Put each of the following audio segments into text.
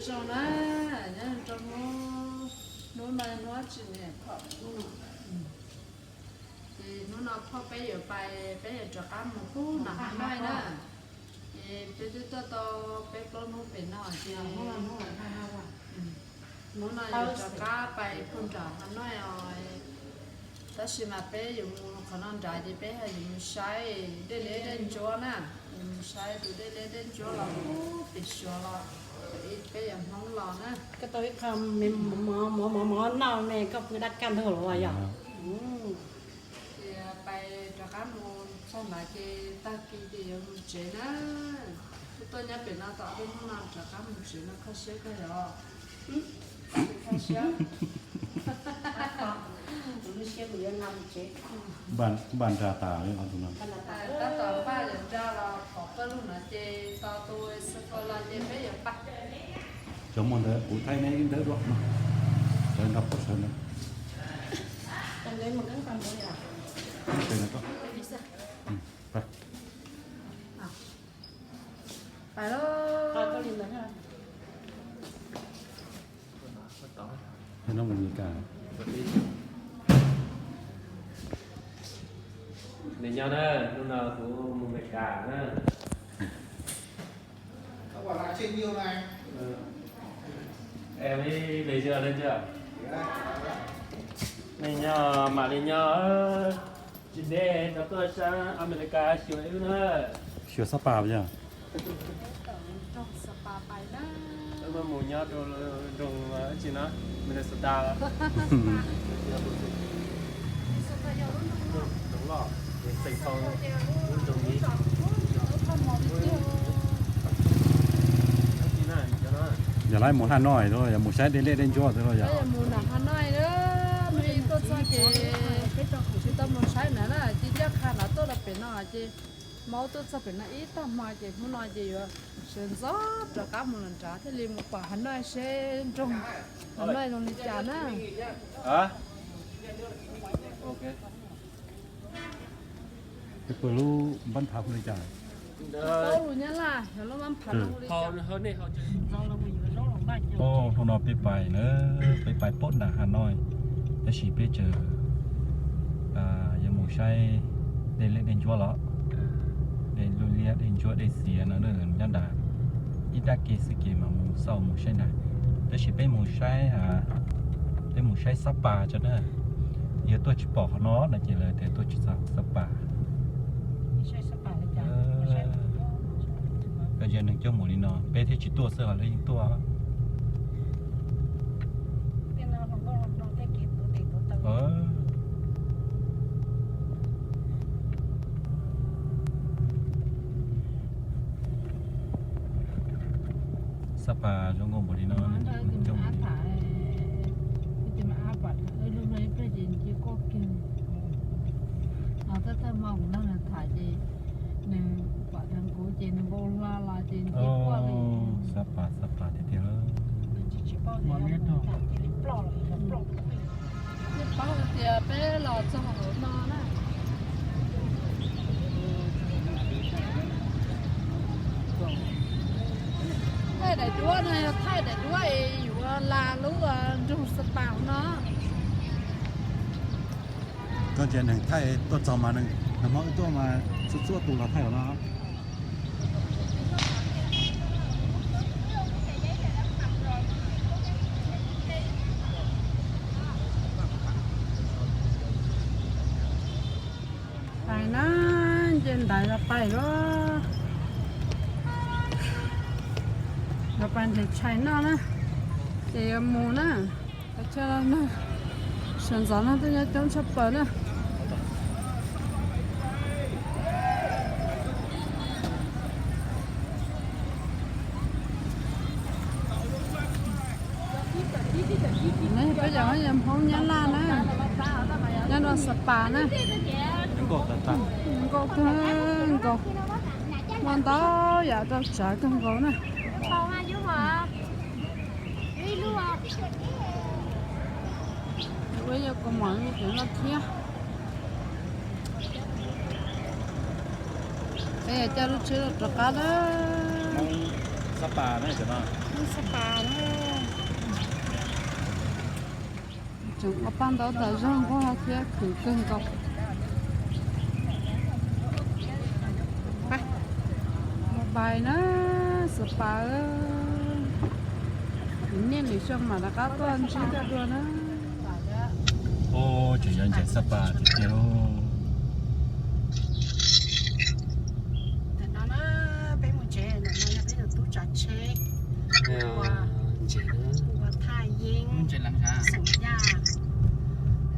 Zoo na, nyob zoo rau hnub, hnub no hnub tsis niam phom, ces hnub no phauj peb yuav pais, peb yuav rov qab mus pug nram Hav Nois na. Ces peb twb tuaj tau peb plaub hnub pem no ces hnub no yuav rov qab pais pug nram Hav Nois os. Tab sis mas peb yuav mus qhov no nrad ces peb ho yuav mus saib dej liab dej ntsuab na, yuav mus saib tus dej liab dej ntsuab los pem Suav los, peb yog Hmoob los na. Koj tau ib qho mov mov mov noj me koj pw dab kaj ntug los yog. Ces pais rov qab mus txog nrad ces tag kis ces yuav mus tsev na. Kuv tuaj nyob pem no tau ob peb hnub no rov qab mus tsev no kho siab kawg yog. Kho siab. Kuv lub siab kuv yuav no mus tsev. Npaj nra tas li no tus no. Tab tom npaj yuav nra los pom pawg lug no ces tos tus xav kos los ces peb yuav pais. Cov muag ntawd kuv thaij neb ib ntawd dua no. Sawv nrog peb sawv ntawd. Pais lauj. Nws nyob na, hnub no kuv mus Amelikas na. Em, me ntsia, me ntsia. Nws nyob mam li nyob, tsis deb rov tuaj sab Amelikas xyuas wb na. Xyuas Xab Pas yog. Wb mus nyob rau nroog tsi no, Minnesota. Yog lawv mus Hav Nois, yog mus saib dej liab dej ntsuab xwb los yog? Mus nram Hav Nois, tuaj txog ces tsis tau mus saib na, ces ncaj qha no tuaj rau pem no ces maub tuaj txog pem no ib tag hmo ces hnub no ces yuav sawv ntxov rov qab mus nram nrad thiaj li mus pom Hav Nois seb nroog Hav Nois zoo li cas na. Peb pw lub npab phav hu li cas? Paub lus Nyab Laj, yog lub npab phav no hu li cas? Hnub no peb pais na, peb pais pab nram Hav Nois, tab sis peb tseem yuav mus saib dej liab dej ntsuab los, dej liab dej ntsuab dej xiav no nyob nrad. Ib rab ke xwb ces mas mus xauj mus saib nrad, tab sis peb mus saib, peb mus saib Xab Pas tso na. Yog tuaj tsis pom qhov no no ces lawv tias tuaj tsis txog Xab Pas. Koj ntsia neeg coob npaum li no peb thiaj tsis tuaj xwb ho lawv yeej tuaj. Xab Pas zoo nkauj npaum li no. Xab Pas, Xab Pas tiag tiag. Paub tias peb los txog hauv no na. Thaij daim duab no, yog thaij daim duab es yuav las lub nroog Xab Pas no. Koj ntsia neeg thaij tuaj txog mas, nag hmo wb tuaj mas txhua txhua tus los thaij los no. Pais na, nce ntaiv los pais lauj. Los pais nrhiav tshais noj na, ces yuav mus na. Sawv ntxov no tuaj nyob coob tshaj plaws na. Peb cov yog Hmoob Nyab Laj na, nyob rau Xab Pas na. Nkauj kawg nkaus, muaj ntau yam rau tsav kawg nkaus na. Ua yog kuv mam li pem no thiab. Peb coj lub tsheb rov qab lawm. Xab Pas na, cov no. Xab Pas na. Tseem ua paj ntaub tas zog nquag thiab khwv kawg nkaus. Mus pais na, Xab Pas. Kuv niaj lwm xyoo mam rov qab tuaj ntsib koj dua na. Tseem yuav ntsees Xab Pas tiag tiag lauj. Ntawm no na, peb mus tsev, ntawm no yog peb tus tub tsav tsheb ua, ua thaj yeeb xeem Yaj.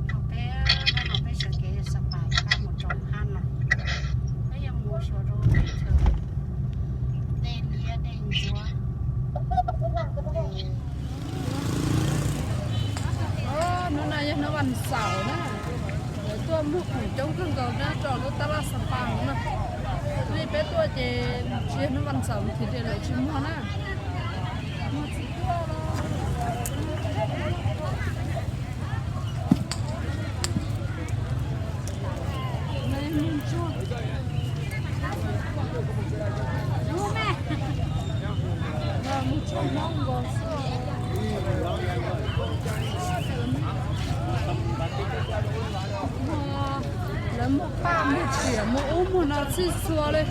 Thaum peb, no peb sawv kev Xab Pas rov qab mus rau Hab no, peb yuav mus xyuas rau teb chaws dej liab dej ntsuab. Hnub no yog hnub vas xaum na, lawv tuaj muag khoom coob kawg nkaus na rau lub tab laj Xab Pas no na. Hnub no peb tuaj ces tsis yog hnub vas xaum ces lawv tsis muag na. Muag tsis tuaj. Lawv muag paj muag tsiam muag ub muag no txhij txhua li.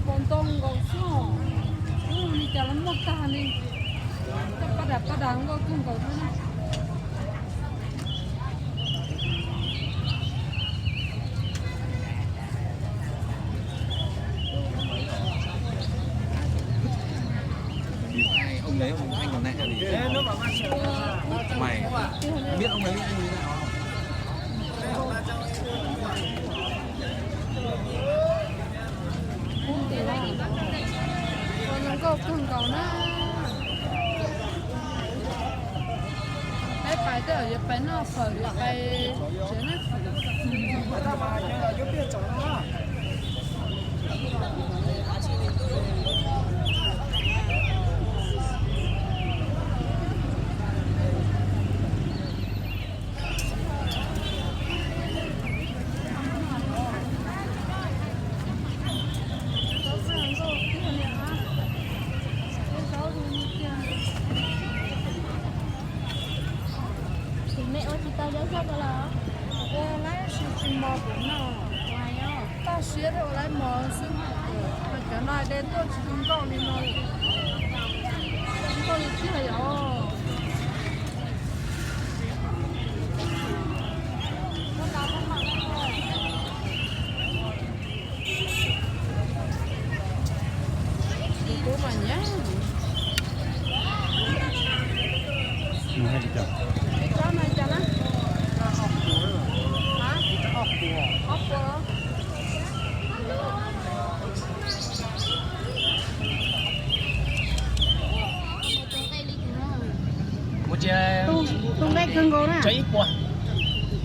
Pos ntoo nkaus xwb, ub li cas los muaj tag li. Coj paj dam paj dam nkauj kawg nkaus thiab na. Ông đấy, ông Anh còn đang theo gì? Mày biết ông đấy, anh ấy nào? Ua zoo nkauj kawg nkaus na. Peb pais twb yuav pais noj fawm yuav pais tsev na. Kuv me ua tsis tau zaub zog ko los? Ua laib tsis tsis mos kuv no. Toj siab thiaj ua laib mos xwb. Cov no de tuaj tsis zoo nkauj li no. Zoo nkauj li tiag yom. Tus tub mas nyiam. Ib tsob no cas na? Ob puas. Ua cia, tus nqaij kawg nkaus na, tsawg ib puas,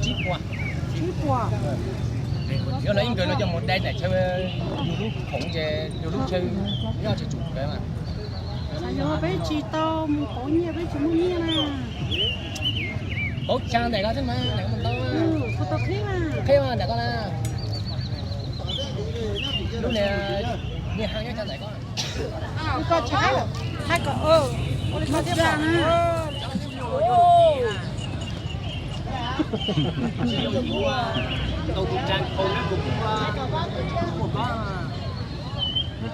tsib puas. Tsib puas. Yog lawv yeej nkawd lawv coj mus dai nram chaw yus lub khoom ces yus lub chaw nyob tsis tsum nkawd mas. Yog peb tsis tau mus pauv nyiaj peb tsis muaj nyiaj na. Pauv tsa ntawm ko xwb mas ntawm ko mus ntau. Qhib mas ntawm ko na. Lub niag, niag haj nyob tsa ntawm ko. Koj tsis haib, haib kom ua li koj thiab na.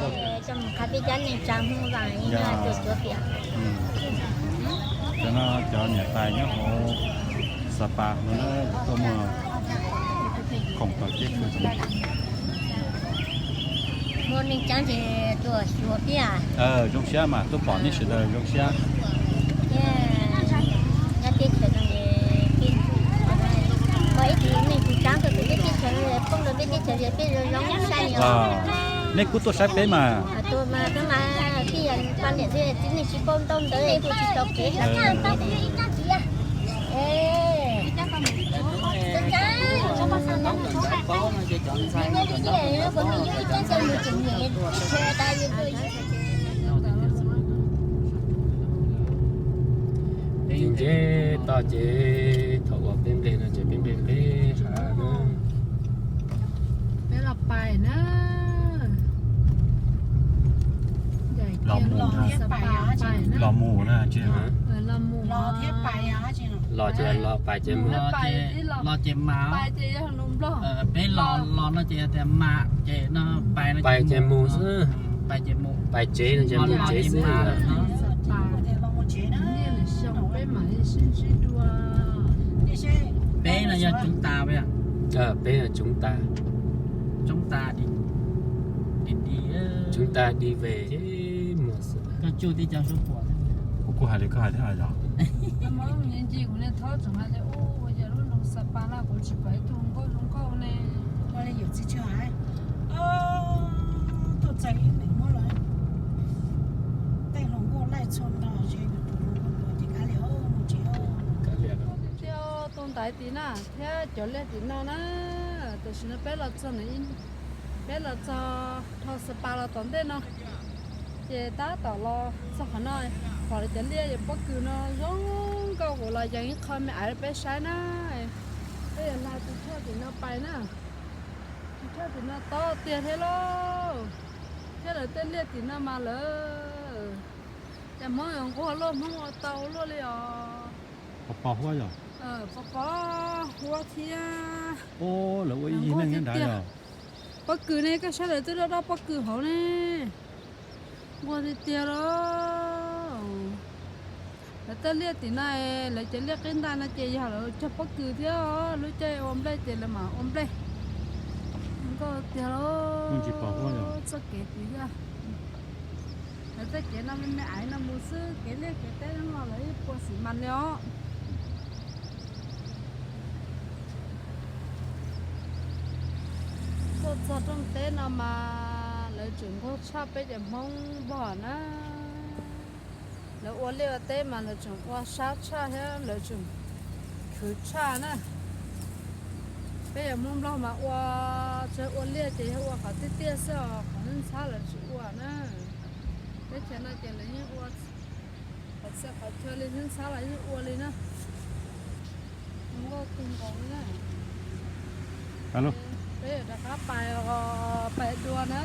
Cov mus qhab peb cov neeg tsa Hmoob Vaj ib nyuag tuaj cuav piam. Cov no cov niam tais nyob hauv Xab Pas no na, tuaj muag khoom tom teb chaws. Muaj neeg tsa ces tuaj xyuas thiab. Zoo siab mas tuaj pom nej sawv daws zoo siab. Nyob teb chaws no es, muaj ib tug neeg tsa tuaj peb teb chaws no poob rau peb teb chaws es peb zoo zoo sai li os. Nej kuj tuaj saib peb mas. Tuaj mas peb mas peb yog poj niam xwb, tib neeg tsis paub ntau ntawd tuaj tsis tau pem. Nce toj ces thaum uas peb nqes no ces peb nqes nqes hav na. Peb los pais na. Los mus na, los mus na, los mus thiab pais, los ces los pais ces mus. Los ces mas, pais ces yog lus Nplog. Peb los, los no ces tias mas ces no, pais ces mus xwb. Pais ces mus, pais tsev no ces mus tsev xwb. Peb no yog tsoov tas, peb no tsoov tas, tsoov tas, tsoov tas di ve. Koj tsuj tib co suab puam. Kuv kuj hais li koj hais thiab yog. Kuv niag thaub tseem hais tias, ua yog lub nroog Sapa no kuv tsis pom ib tug nkauj zoo nkauj ne. Ua li yawm txiv tsis hais, tuaj txais ib leeg muab lawm. Tej hluas nkauj laij txhua nto, ces tus hluas nkauj ces kav liam mus tsev. Tiag, tus ntaiv tim na thiab cov liaj tim no na. Tam sim no peb los txog, peb los txog dhau Sapa los tom ntej no, ces tab tom los txog qhov no, pom lawv cov liaj pob kws no zoo nkauj, kuv los yees ib qho me aiv rau peb saib na. Peb yuav hla tus choj tim no pais na. Tus choj tim no tob tiag thiab lauj. Thiab lawv tej liaj tim no mas lawv, cas Hmoob yuav nquag luaj, Hmoob ua tau luaj li os. Pos pos huab yog? Pos pos huab thiab. Lawv ua ib yig neeg nyob nrad yog? Pob kws ne, koj saib lawv twb doj doj pob kws hauv ne. Nquag tiag tiag lauj. Lawv tej liaj tim no, lawv cov liaj qib ntaj no ces yog lawv cog pob kws thiab, lub caij ua nplej ces lawv mam ua nplej. Nkauj tiag lauj. Txoj kev tim yog lawv tej kev no me me aiv no mus xwb, kev liaj kev teb no los lawv yeej puas xim mas li os. Tuaj txog rooj teb no mas lawv tseem nquag tshaj peb cov Hmoob Nplog na. Lawv ua liaj ua teb mas lawv tseem ua sab tshaj thiab lawv tseem khwv tshaj na. Peb cov Hmoob Nplog mas ua, tsuas ua liaj ces yog ua qhov tiaj tiaj xwb os, qhov ntxhab lawv tsis ua na. Teb chaws no ces lawv yeej ua qhov txhia qhov chaw li, ntxhab los yeej ua li na. Nkauj kawg nkaus li na. Peb yuav rov qab pais, pais dua na.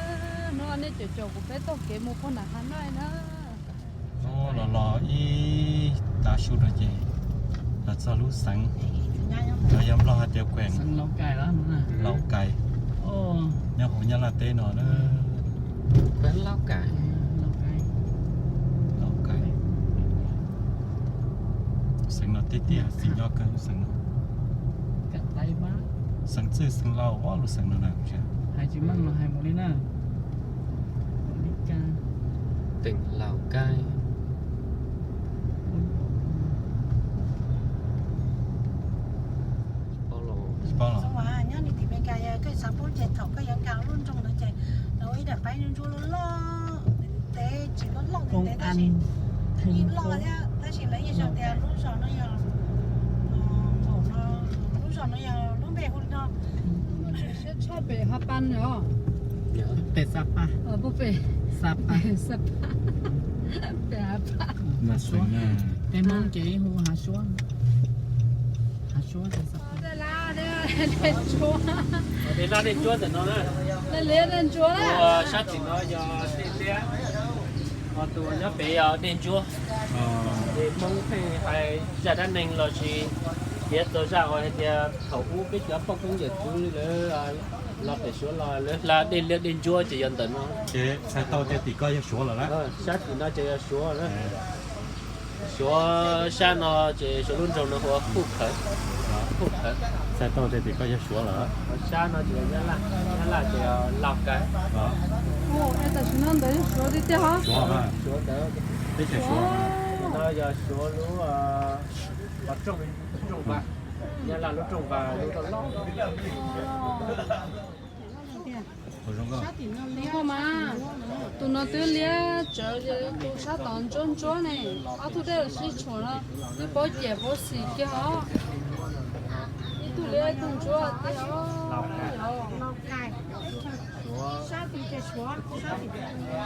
Hnub no nej caum caum kuv peb taug kev mus puag nram hav no na. Los los ib tav su no ces los txog lub xeev, los yog Nplog hais tias kuem, Lauj Kais, nyob hauv Nyab Laj teb no na. Lauj Kais, Lauj Kais. Xeev no tiag tiag, xeev nyob kawg lub xeev no. Xeev txwj xeev laus ob lub xeev no na. Teem Lauj Kais. Tsis paub los. Nyob li tim Meskas yog koj xav paub ces thaum koj yuav nkag lub nroog ntawd ces lawv ua ib daim paib ntsuab loj loj, ntev tsis loj loj ntev tab sis yeej loj thiab, tab sis lawv yeej sau tias lub zos no yog, lub zos no yog lub npe hu li no. Siab tshaj pem Haj Paj os. Pem Xa Paj. Pem Xa Paj. Xa Paj. Pem Haj Paj. Peb Hmoob ces hu Hav Suab. Hav Suab. Dej laj dej ntsuab ntawm no na. Ua sab tim no yog dej liab, ho tus nyob pem yog dej ntsuab. Ces Hmoob pheej hais zaj dab neeg los sis piav txog zaj uas hais tias thaum ub peb cov poj koob yawm txwv lawv los pem Suav los lawv hla dej liab dej ntsuab ces yog ntawm no. Ces txhais tau tias tim ko yog Suav lawm na. Sab tim no ces yog Suav na. Suav sab no ces Suav lub nroog no hu ua Khuj Khawv. Khuj Khawv. Txhais tau tias tim ko yog Suav lawm. Sab no ces Nyab Laj, Nyab Laj ces Lauj Kais. Tam sim no ntawd yog Suav tiag tiag os. Suav, Suav ntawd. Teb chaws Suav. No yog Suav lub, rooj, rooj vas, Nyab Laj lub rooj vas lub loj loj. Mas tus no twb liab tsawv, tus sab tod ntsuab ntsuab ne. Ob tug dej los sib tshuam no twb paub ciam paub xis kiag os. Ib tug liab ib tug ntsuab tiag os.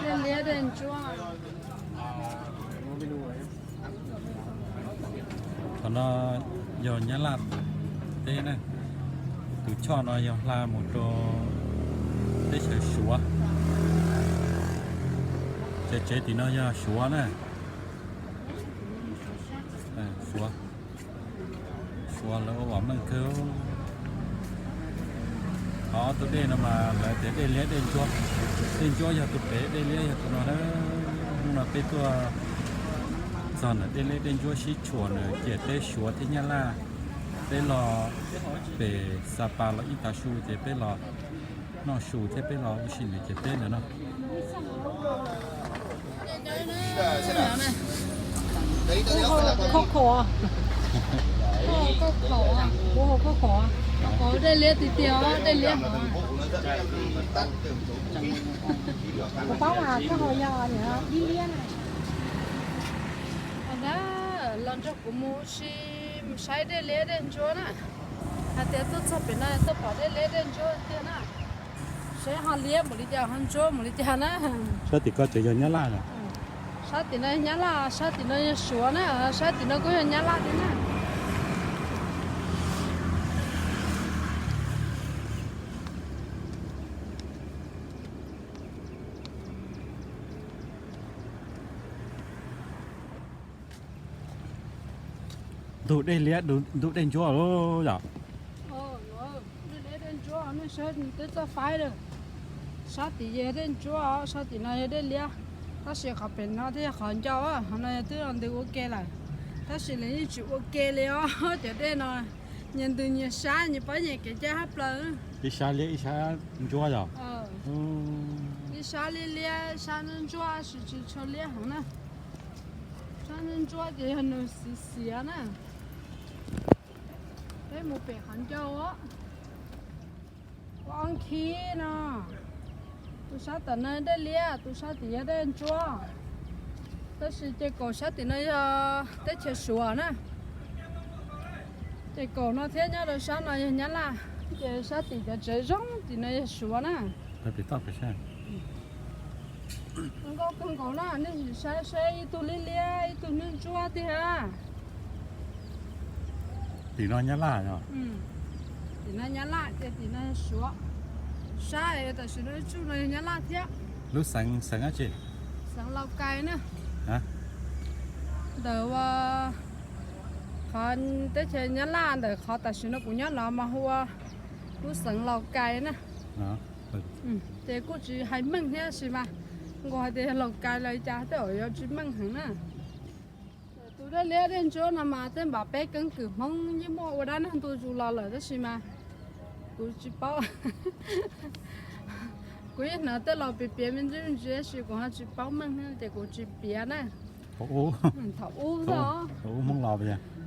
Dej liab dej ntsuab. No yog Nyab Laj teb na. Tus choj no yog hla mus rau teb chaws Suav. Tsev tsev tim no yog Suav na. Suav, Suav lawv ua vam meej kawg. Qhov tus dej no mas lawv tias dej liab dej ntsuab. Dej ntsuab yog tus pem, dej liab yog tus no na. Hnub no peb tuaj txog ntawm dej liab dej ntsuab sib tshuam nws ciam teb Suav thiab Nyab Laj. Peb los pem Sapa los ib tag su ces peb los noj su thiab peb los ua si nws ciam teb ntawm no. Kuv haus khaub khaum, kuv haus khaub khaum, dej liab tiag tiag, dej liab heev. Kuv paub mas koj haus yog dib liab na. Los nrog kuv mus si, mus saib dej liab dej ntsuab na. Hais tias tuaj txog pem no tuaj pom dej liab dej ntsuab tiag na. Saib ho liab mus li cas ho ntsuab mus li cas na. Sab tim ko ces yog Nyab Laj no. Sab tim no Nyab Laj, sab tim no yog Suav na, sab tim no kuj yog Nyab Laj thiab na. Ntug dej liab, ntug dej ntsuab lawm yom. Dej liab dej ntsuab, nej saib twb txawj faib lawm. Sab tid yog dej ntsuab, sab tim no yog dej liab. Tab sis qhov pem no thiaj yog qhov ncau, qhov no yog twb los ntws ua ke lawm. Tab sis lawv yeej tsis ua ke li os, cov dej no nyias ntws nyias sab, nyias paub nyias kev cai hab plaws. Ib sab liab ib sab ntsuab yom. Ib sab liab liab, ib sab ntsuab, tab sis tsis tshua liab heev na. Sab ntsuab ces yog nws xiav xiav na. Peb mus pem qhov ncau, ua ob khib no. Tus sab tom no dej liab, tus sab tim yog dej ntsuab. Tab sis ces kaum sab tim no yog teb chaws Suav na. Ces kaum no thiab nyob rau sab no yog Nyab Laj. Ces sab tim cov tsev zoo tim no yog Suav na. Nkauj kawg nkaus na, nej sim saib seb ib tug liab liab ib tug ntsuab tiag. Tim no Nyab Laj yog? Tim no Nyab Laj ces tim no Suav. Sab tam sim no tsuj no yog Nyab Laj thiab. Lub xeev, xeev dab tsi? Xeev Laus Kais na. Ntawm ua qhov teb chaws Nyab Laj ntawm qhov tam sim no kuv nyob no mas hu ua lub xeev Laus Kais na. Ces kuj tsis hais meej thiab sis mas nkaus hais tias yog Laus Kais los cas tej zaum yuav tsis meej heev na. Tus dej liab dej ntsuab no mas tej npam peb keeb kwm Hmoob yeej muaj ua dab neeg ntu zus los lawm tab sis mas kuv tsis paub. Kuv yeej hnov tej laus piav piav me ntsis me ntsis tab sis kuv ho tsis paub meej ces kuv tsis piav na. Thaum ub, thaum ub Hmoob los,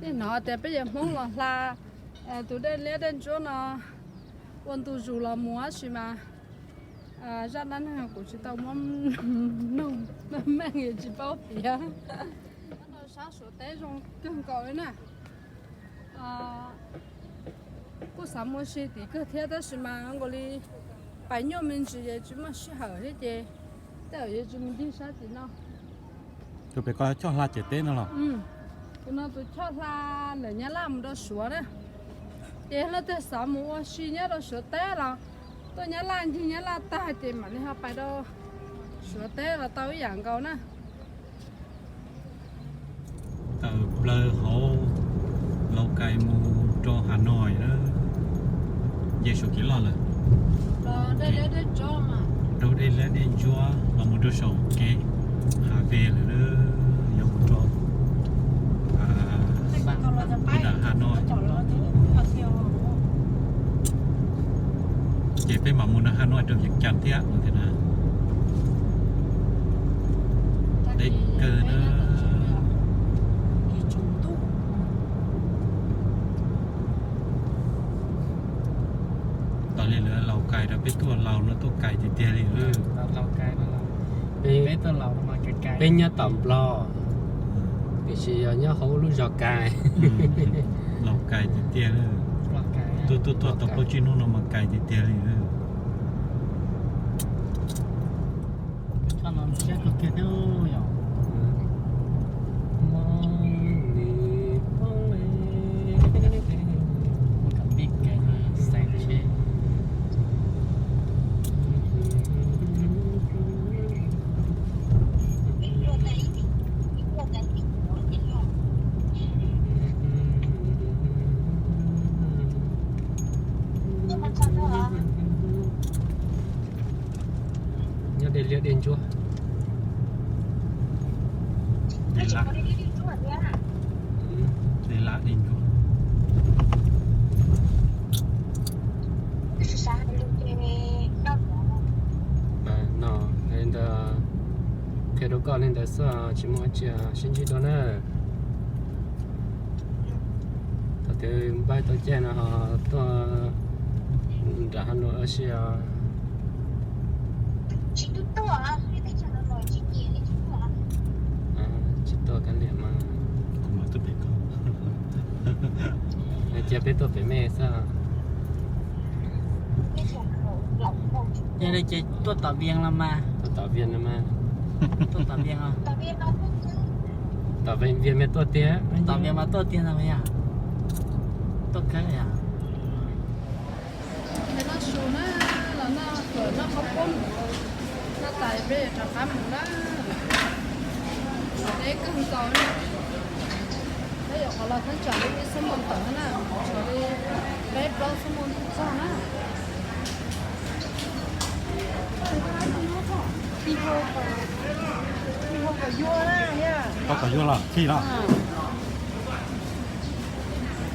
yeej hnov tias peb yog Hmoob los hla tus dej liab dej ntsuab no ua ntu zus los mus tab sis mas zaj dab neeg kuv tsis tau muab nug meej, tsis paub piav. Sab Suav teb zoo kawg nkaus li na. Kuj xav mus si tim kawg thiab tab sis mas nkaus li pais nyuaj me ntsis es tsis muaj sij hawm thiab ces tej zaum yuav tsis mus ncig sab tim no. Tus pem ko choj hla ciam teb no los? Tus no tus choj hla ntawm Nyab Laj mus rau Suav na. Ces leej twg xav mus ua si nyob rau Suav teb los tuaj Nyab Laj ncig Nyab Laj tag ces mam li ho pais rau Suav teb los tau ib yam nkaus na. Tawm plaws hauv Laus Kais mus rau Has Nois na, nce saum kev loj lawm. Rau dej liab dej ntsuab los mus rau saum kev Has Ve lawm, yuav mus rau nram Has Nois. Ces peb mam mus nram Has Nois rau Vias Cas thiab no thiab na. Deb kawg na. Tas li lawv Laus Kais rau peb tuaj Laus no tuaj Kais tiag tiag li. Peb nyob tom Nplog, tiam sis yog nyob hauv lub zos Kais. Laus Kais tiag tiag li. Tuaj tuaj tuaj tau plaub tsib hnub no mas Kais tiag tiag li. Lab di ncuav. No, li ntawd, qhia rau koj li ntawd xwb, tsis muaj dab tsi, sib ntsib dua na. Thaum twg npaj tau caij no ho tuaj nram Hab Nua ua si os. Tsis tuaj kab liam mas. Cia peb tuaj pem mej xwb. Yog li ces tuaj tom Vias los mas. Tuaj tom Vias no mas. Tuaj tom Vias os. Tom Vias mas tuaj tiag. Tom Vias mas tuaj tiag ntag yom. Tuaj kawg yom. Noj su na, los noj kawm noj qhov pob, noj tas peb yuav rov qab mus na. Deb kawg nkaus na. Peb yuav qhov los thaj tsam li ib xuab moos tawm na, tshuav li peb plaub xuab moos txog na. Koj kom yuag los khij los.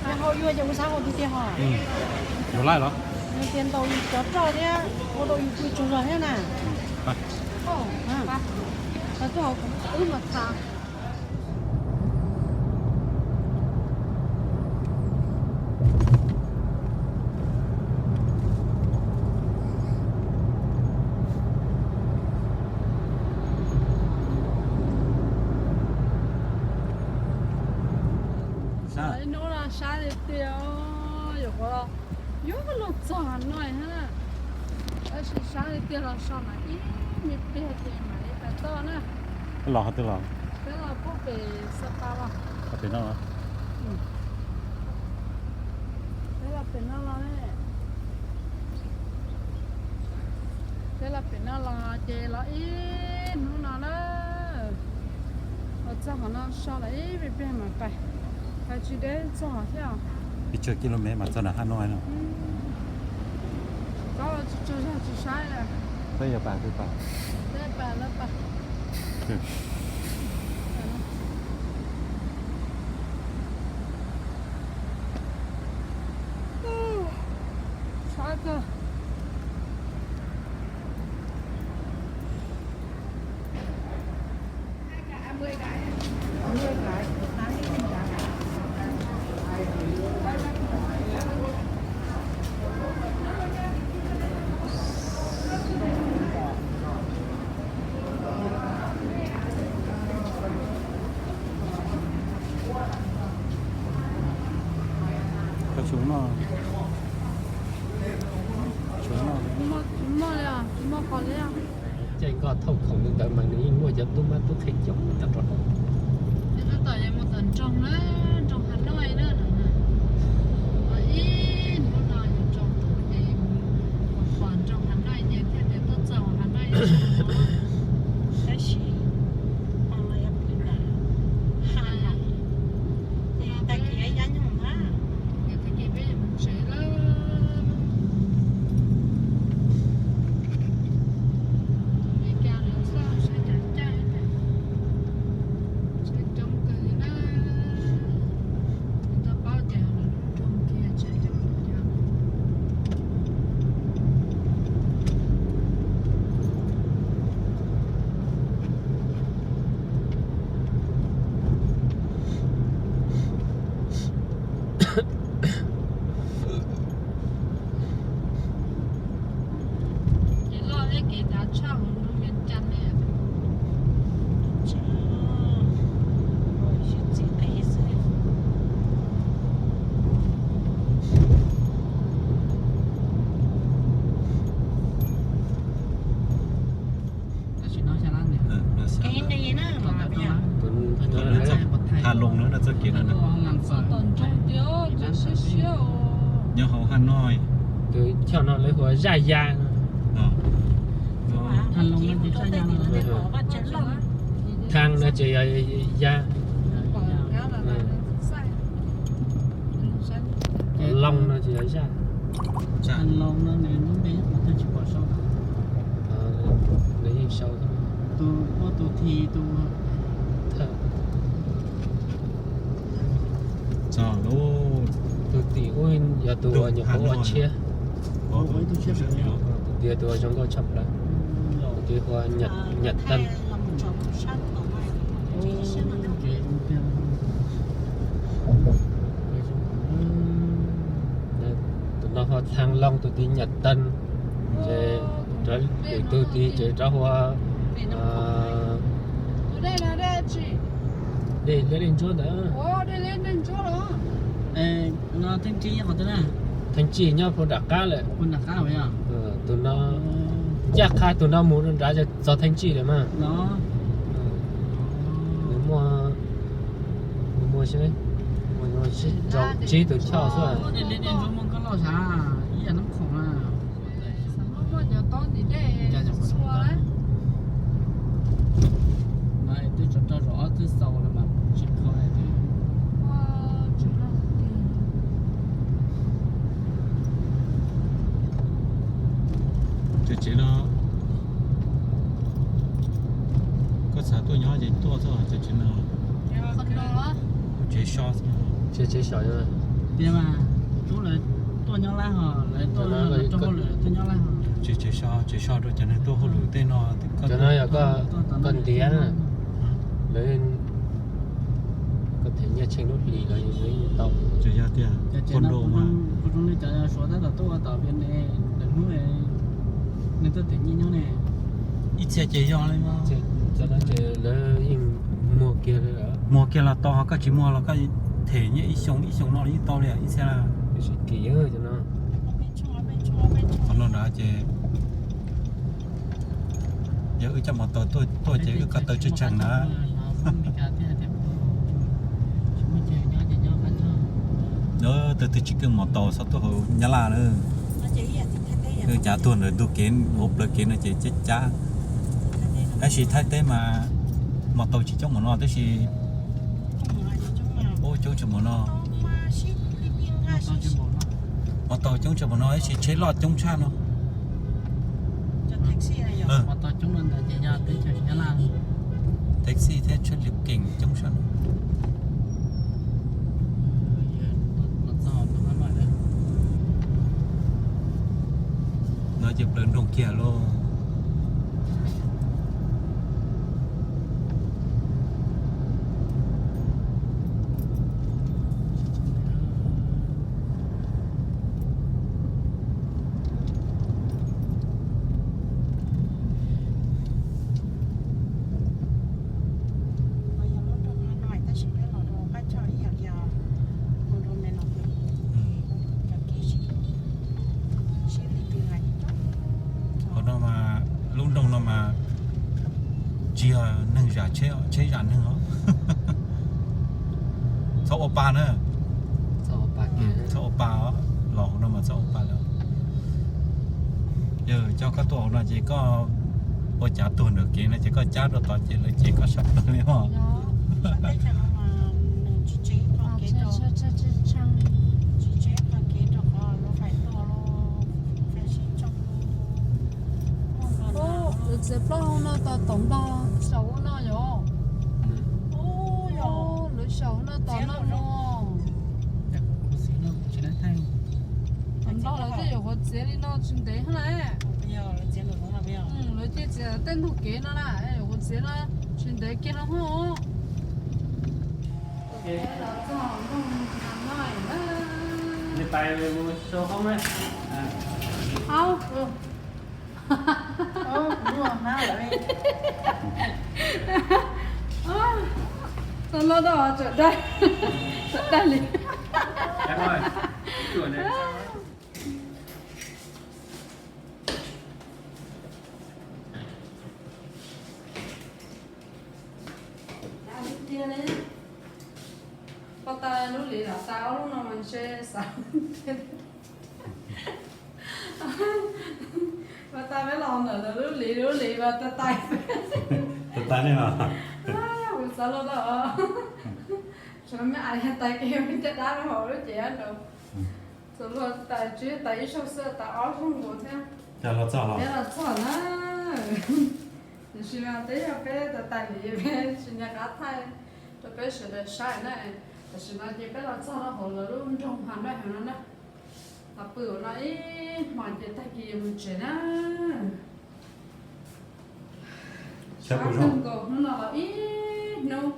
Yog hau yuag ces kuv xav hau tiag tiag ho. Yuav laij los? Yog tias ntaus yus cov roj thiab ua rau yus pw tsaug zog thiab na. Tau tuaj hauv kuv wb mas txha. Ib hnub no sab tiag tiag, yuav qhuav los yuav luag txog Has Nois thiab na. Tab sis sab tiag tiag los so mas ib me pliag ces mam li pais toj na. Los qhov twg los? Peb los puag pem Xab Pas los. Pem no los? Peb los pem no los ne. Peb los pem no los ces los ib hnub no na. Los txog qhov no so los ib me pliag mam pais. Pais tsis deb txog thiab os. Ib tsag kis lus mev mas txog nram Has Nois no. Txog tsis tsaug zog tsis saib. Peb yuav pais twg pais? Peb pais lawv pais. Sab kawg. Tsis muaj li, tsis muaj qhov li. Caij nkoj thauj khoom li ntawd mas nws yeej muaj cov tub mab tub qhe coob tag nrho. Tab tom yuav mus tom nroog na, nroog Has Nois na. Ib hnub no yuav tsaus ntuj ces mus pom nroog Has Nois ces thiaj tias tuaj txog Has Nois. Tab sis no yuav pw ntawm Has Nois, tag kis yaj nyoog na. Tag kis peb yuav mus tsev lawm. Tus Meskas lawv txoj sawv cav caij, tsev coob kawg li na. Tsis tau paub tias lawv lub nroog kiag tsev coob zoo li cas. Ces loj thiab kev dav tshaj hauv nroog Vias Cas ne. Tha Loo na, txoj kev no na. Nyob hauv Has Nois. Tus choj no lawv hu ua Zaj Ya. Thang no ces yog ya. Loo no ces yog zaj. Zaj Loo no nws lub npe qhov twg tsis pom sau. Nws yeej sau tus, muaj tus thi tus. Tus tim ub yog tus uas nyuam qhuav ua tshiab. Tus tim tus uas zoo nkauj tshaj plaws. Tus tim hu ua Nhật Tân. Tus no hu ua Thăng Long, tus tim Nhật Tân. Ces lwm tus tim ces rov hu ua dej liab dej ntsuab ntawd. Theej Tsij nyob puag nram qab lawm. Tus no ncaj qha tus no mus nrad txog Theej Tsij lawm mas. Nws muaj, nws muaj sib rau tsib tus choj xwb. Cov tsev no, koj xav tuaj nyob ces tuaj txog cov tsev no. Tsev so, tsev so tiag mas, tub lawv tuaj nyob lab hos, lawv tuaj rau hauj lwm tuaj nyob lab hos. Tsev so, tsev so rau cov neeg tuaj hauj lwm tej no. Cov no yog koj ntiav na, lawv, koj them nyiaj tsheej lub hlis los lawv yeej tau. Cov yog tiag, kuv zoo li cov Suav tab tom tuaj ua tom Vietnam lawv hnub, nws tuaj them nyiaj nyob ne. Ib txhia ces yog li, cov no ces lawv yeej muag kiag li. Muag kiag los tau, ho koj tsis muag los koj them nyiaj ib xyoo ib xyoo no los yeej tau li ib txhia. Tiam sis kim cov no. Qhov no nrad ces yog wb coj mos taus tuaj ces wb ko taw tseem tseem na. Tus twg tsis keej mos taus txhob tuaj hauv Nyab Laj na. Wb cav tuag ntawm ntug kev hauv plawv kev no ces cab cab. Tab sis Thaib teb mas mos taus tsis coob npaum no tab sis, ub, coob tshaj npaum no. Mos taus coob tshaj npaum no tab sis tsheb loj coob tshaj no. Taxi thiab tsheb lwm kees coob tshaj no. No ces plawv nroog kiag lauj. Qhov no mas, lub nroog no mas tsis yog neeg zam tsheb, tsheb zam neeg os. Txhob ua pa na. Txhob ua pa, los hauv no mas txhob ua pa lawm. Yog coj koj tuaj hauv no ces koj ua cav tuag ntawm kev no ces koj cab rau tod ces lawv cem koj sab plaws li os. Lawv txiav plaub hau no tos tom ntog saum no yom. Lawv saum no tom no no. Tom ntog lawv twb yuav qhuav txiav li no tsis ntev hab na. Lawv cia txiav tej ntug kev no na, yuav qhuav txiav no tsis ntev kiag no hab. Tau loj dab tseem dai, tseem dai li. Tiag li, poj tais lub liv lam tais ob lub no mas ntshe xav, poj tais peb los ntawm lub liv, lub liv mas tais tais. Tais tais li os. Kuv xav luag tau, tshuav me ais tais kev caj dab rau hauv lub cev dab nraud. Txawm luag tais tsis tais ib zaug xwb, tais ob zaug nkaus thiab. Peb los txog na. Tiam sis mas twb yog peb tais tais liv, peb tsis nco qab thaij rau peb sawv daws saib na. Tam sim no ces peb los txog rau hauv lawv lub nroog Hà Nội no na. Los pw hauv no ib hmos ces tag kis yuav mus tsev na. Sab kawg nkaus, hnub no los ib hnub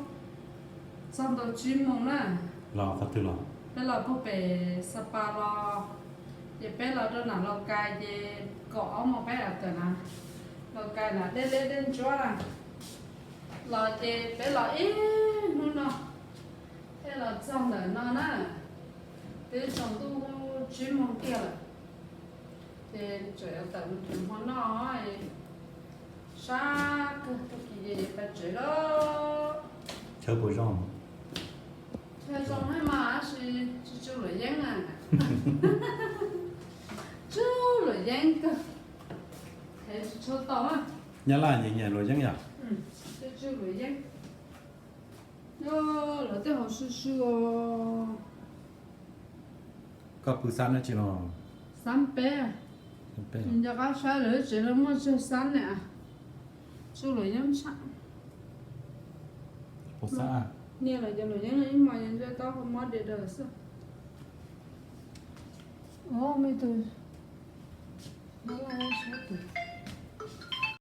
txog ntua tsib moos na. Los qhov twg los? Peb los puag pem Sapa los, ces peb los rau nram Lào Cai ces kaum ob moos peb los tawm na. Lào Cai na deb deb deb ntsuab na. Los ces peb los ib hnub no thiaj los txog ntawm no na. Twb tsaus ntuj tsib moos kiag lawm, ces tseem yuav tawm mus rau hmo noj. Sab kawg, tag kis ces yuav pais tsev lawm. Chaw puas zoo? Chaw zoo thiab mas, tab sis tsis tsw luam yeeb na. Tsw luam yeeb kawg, heev tsis tshua tau na. Nyab Laj nyiam nyiam luam yeeb yom? Tsw tsw luam yeeb. Lawv tej hauv sw sw os. Koj pw xab dab tsi no? Xab peb. Nco qab saib lawv tsev no muaj tsawg xab ne. Tsw luam yeeb tshaj. Niaj los cov luam yeeb ib hmos yog ntsej taub hau mob diav daws xwb. Ov, muaj ib tug Nyab Laj saib tus.